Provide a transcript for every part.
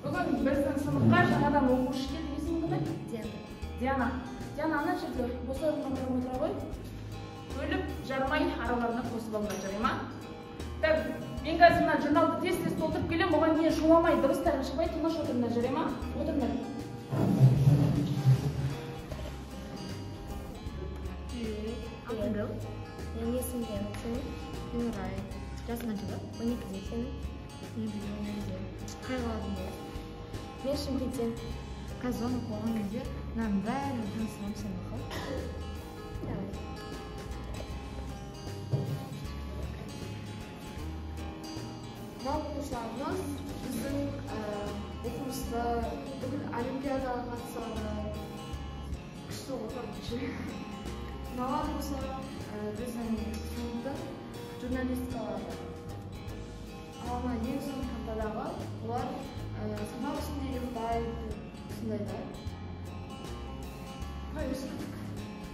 Бүгін біздің сыныпқа жаңадан оқушы келді. Есімің қандай? Диана. Диана. Диана, ана жерде бос орынға барып отыра ғой. Бөліп, жармай, араларына қосып алыңдар, жарай ма? Так, мен қазір мына журналды тез-тез толтырып келемін, оған дейін шуламай, дыбыстарың шықпай, тыныш отырыңдар, жарай ма? Отырыңдар. Атың кім? Менің есімім Диана, сенің? Нұрай. Жасың қаншада? 12-де, сенің? Мен биыл 12-де. Қай қаладан боласың? Мен Шымкенттен. Қазір звонок болған кезде мынаның бәрін таныстырамын сені, мақұл? Давай. Мына оқушыларымыз біздің оқымысты, бүкіл олимпиадаға қатысады. Күшті оқиды. Мыналар болса біздің сыныптың журналисткалары. Ал ана ең соңғы тақтадағы олар сабақ үстінде ұйықтайды, сондай да.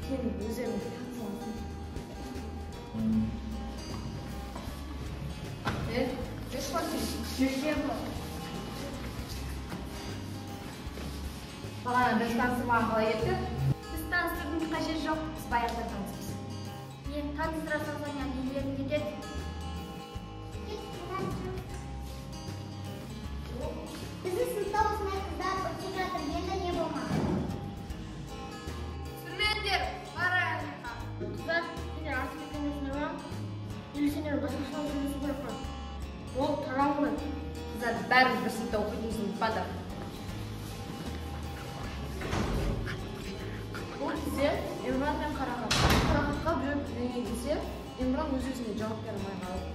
Кейін өздерің таныса аласың. Бағана біз таныстырмаған қалай кетті? Біз таныстырудың қажеті жоқ, біз баяғыда таныспыз. Мен таныстыра салсаң, нелерің кетеді? Біздің сыныпта осындай қыздар өтіп жатыр, енді не болмақ? Түсірмеңдер, барайық. Қыздар, сендер артық кеткен жоқсыңдар ма? Или сендер басқаша сөйлесу керек па? Ол таралмай. Қыздар, бәріміз бір сыныпта оқитынымызды ұмытпаңдар. Бұл кезде Имран мен Қарақат. Қарақатқа біреу бірдеңе десе, Имран өз-өзіне жауап бере алмай қалады.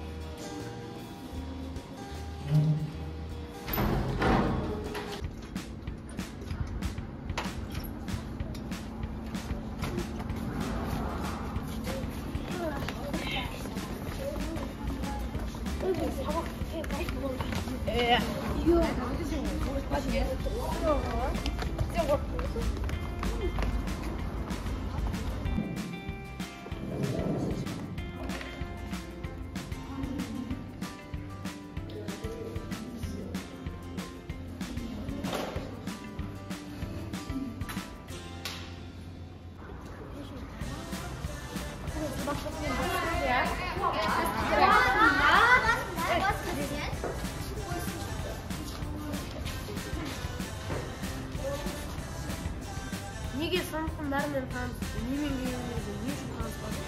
Неге сыныптың бәрімен танысып, немен келгендерге не үшін таныспадың?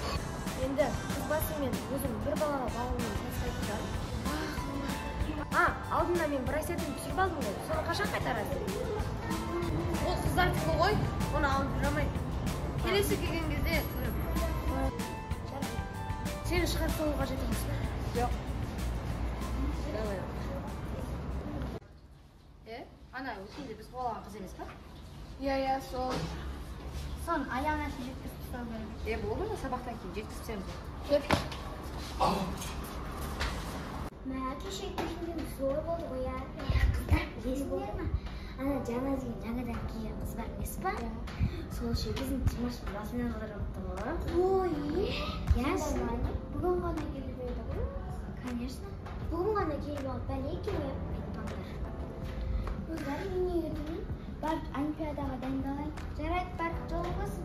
Енді қыз басымен өзім бір балаға баламмен таныспайтын шығармын. А, алдында мен браслетін түсіріп алдым ғой, соны қашан қайтарасың? Ол қыздардікі ғой, оны алып жүре алмаймын. Келесі келген кезде көремін. Сені шығарып салу қажет емес пе? Жоқ. Давай. Ана өткенде біз қуалаған қыз емес па? Иә, иә, сол. Соны аяғына шейін жеткізіп тастау керек. Болды ма, сабақтан кейін жеткізіп тастаймыз. Мә, кеше кешінде зор болды ғой, иә. Қыздар, білесіңдер ма? Ана Диана деген жаңадан келген қыз бар емес па? Сол ше біздің Димаш басынан қыдырыпты ғой. Ой, иә, бүгін ғана келіп еді ғой. Конечно, бүгін ғана келіп алып бәле екен, айтпаңдар. Қыздар, мен неге тұрмын? Барып олимпиадаға дайындалайын. Жарайды, барып жол болсын.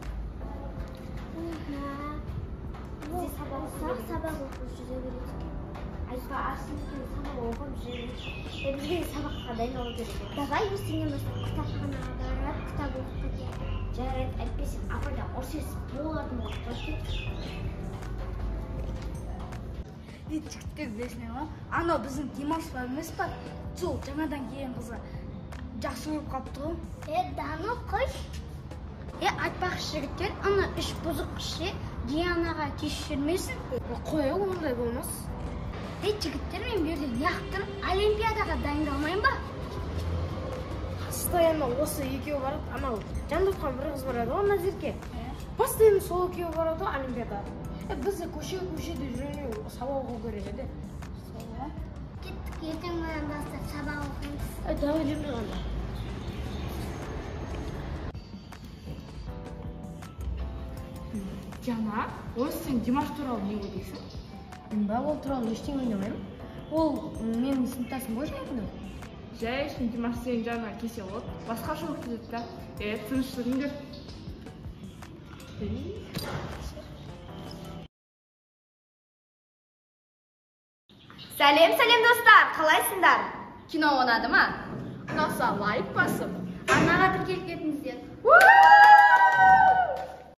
Бізде сабақ оқысақ, сабақ оқып жүре береді екен. Айтпа, Арсен сабақ оқып жүре береді. Бізге де сабаққа дайындалу керек. Давай ертеңнен бастап кітапханаға барып, кітап оқып кетейік. Жарайды, әйтпесе апайдан ұрыс естіп болатын болып қойып кеттік. Жігіттер білесіңдер ма? Анау біздің Димаш бар емес па? Сол жаңадан келген қызға жақсы көріп қалыпты ғой. Дано, қойш. Айтпақшы жігіттер, ана үш бұзық ше Дианаға тиісіп жүрмесін. Қой, ондай болмас. Жігіттер, мен бұл жерде неғып тұрмын? Олимпиадаға дайындалмаймын ба? Постоянно осы екеуі барады, анау Жандосқан бір қыз барады ғой, Назерке. Постоянно сол екеуі барады ғой олимпиадаға. Біз де көше-көшеде жүремей сабақ оқу керек еді. Кеттік, ертеңнен бастап сабақ оқимыз. Давай жүрмей ғана. Диана, осы сен Димаш туралы не ойлайсың? Мен ба, ол туралы ештеңе ойламаймын. Ол менің сыныптасым ғой жай ғана. Жай үшін Димаш сенің жаныңа келсе болады, басқаша болып кетеді да. Тыныш жүріңдер. Сәлем, сәлем достар, қалайсыңдар? Кино ұнады ма? Ұнаса лайк басып, арнаға тіркеліп кетіңіздер.